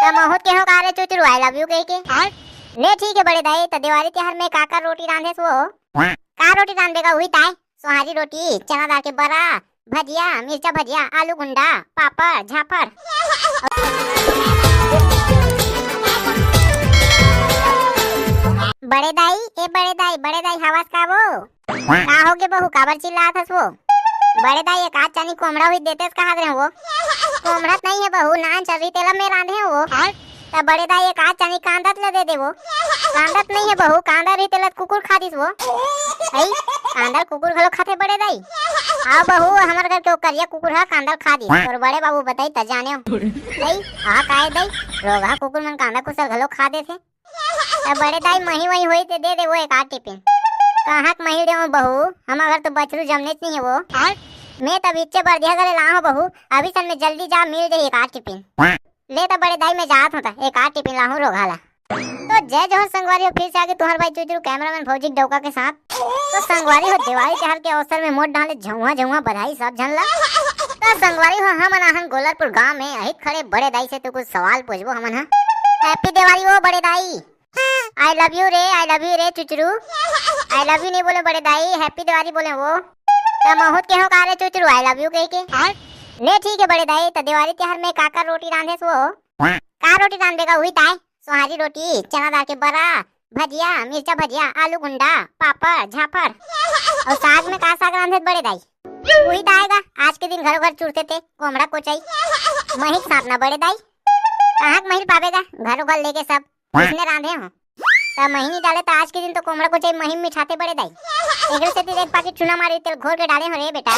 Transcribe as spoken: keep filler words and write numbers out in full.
त महूं त केहेंव का रे चुचरू, I love you कहिके। ले ठीक हे बड़े दाई, त देवारी तिहार में का का रोटी रांधेस वो? का रोटी रांधबे गा, उही ताय? सोहारी रोटी, चना दार के बरा, भजिया, मिर्चा भजिया, आलू गुंडा, पापड़, झापड़। बड़े दाई, ए बड़े दाई, बड़े दाई, हवस का वो? का होगे बहू, काबर चिल्लात हस वो? बड़े दाई, एक आध चानी कोमड़ा हुई देतेस कहत रहेंव वो। कोमड़ा त नइ हे बहू, नान चल रही तेला में रांधेंव वो। त बड़े दाई, एक आध चानी कांदा त ले दे दे वो। कांदा त नइ हे बहू, कांदा रही तेला कुकुर खा दिस वो। अई, कांदा ल कुकुर घलो खाथे बड़े दाई? आओ बहू, हमर घर के वो करिया कुकुर ह कांदा ल खा दिस। तोर बड़े बाबू बताही त जानेव। अई, आ काय दाई, रोगहा कुकुर मन कांदा कुसर घलो खा देथे। त बड़े दाई, मही वही होही ते दे दे वो एक आध टिफिन। कहाँ के मही देवंव बहू, हमर घर तो बछरू जमनेच नइ हे वो। मैं त बिच्चे बरदिहा करे लाहूं बहू, अभी सन में जल्दी जा, मिल जाही एक आध टिफिन। ले त बड़े दाई, मैं जात हूं त एक आध टिफिन लाहूं रोगहा ला। तो जय जोहार संगवारी हो, फिर से आगे तुम्हार भाई चुचरू cameraman भौजी के डौका के साथ। तो संगवारी हो, देवारी तिहार के अवसर में मोर डाले झउहा झउहा बधाई सब झन ला। तो संगवारी हो, हमन आहन गोलरपुर गांव में अहित खड़े बड़े दाई से तो कुछ सवाल पूछबो हमन ह। Happy देवारी हो बड़े दाई। I love you रे, I love you रे चुचरू। I love you नइ बोले बड़े दाई, Happy देवारी बोले वो। त महूं त केहेंव का रे चुचरू, I love you कहिके। ले ठीक हे बड़े दाई, त देवारी तिहार में का का रोटी रांधेस वो? का रोटी रांधबे गा, उही ताय? सोहारी रोटी, चना दार के बरा, भजिया, मिर्चा भजिया, आलू गुंडा, पापड़, झापड़। अउ साग में का साग रांधेस बड़े दाई? उही ताय गा, आज के दिन घरो घर चुरथे ते कोमड़ा कोचई। मही के साथ ना बड़े दाई। कहाँ के मही ल पाबे गा, घरो घर लेके सब। अइसने रांधे हों। त मही नइ डाले त आज के दिन तो कोमड़ा कोचई मही में मिठाथे बड़े दाई। एकरे सेती एक पाकिट चूना मारी तेल घोर के डाले हों रे बेटा।